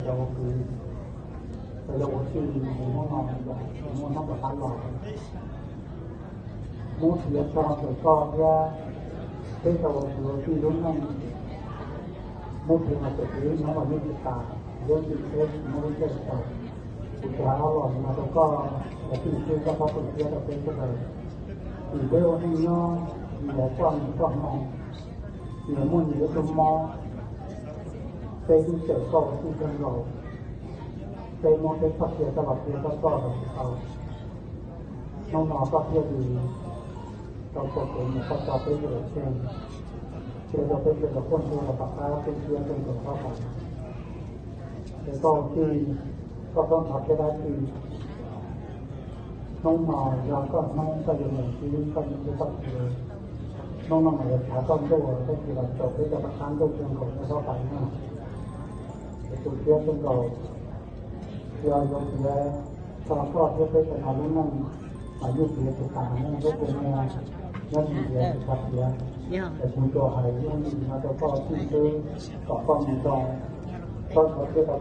Yog ua kwv, yog ua tij, hnub no muaj hnub rov qab los, muab txiav tso rau koj thiab peb tau ua kwv ua tij lub neej, muab txiav los txawm kev ib hnub los yeej tsis tas, yeej tsis txheb tsis muaj lub caij txaus. Kuv tsis hais ob los no rau koj, yog tij xwb koj txhob tu siab rau peb sawv daws. Vim peb ua neej nyob, nyias coj nyias txoj hmoo, nyias muaj nyias lub tug mob, peb twb txawm koj ua tij kawg nkaus, peb muab peb txoj sia coj los qhia rau koj los tsis tau. Hnub no koj thiaj li tau txais kev nyiam koj tso peb sawv daws tseg, qhia rau peb sawv daws quaj ntsuag los tom qab tu siab rau ntawm koj pais. Es koj ua tij, koj txhob ntxhov siab dab tsi. Hnub no yog koj hnub koj yuav mus txib koj niam thiab koj txiv. Hnub no mas yuav tshav koj ntuj, koj tsis los tau peb cov rov qab ntuj kawg nkaus rau koj pais na. Es tu siab kawg nkaus, yog yuav piav txog koj thiab peb sawv daws lub neej, mas yeej piav tsis tas ne, lub kua muag nyob tsis ntiav tsis txhob piav. Es kuv tsuas hais ib lub ntsis no rau koj tij xwb, kom koj mus zoo, koj txhob siab rau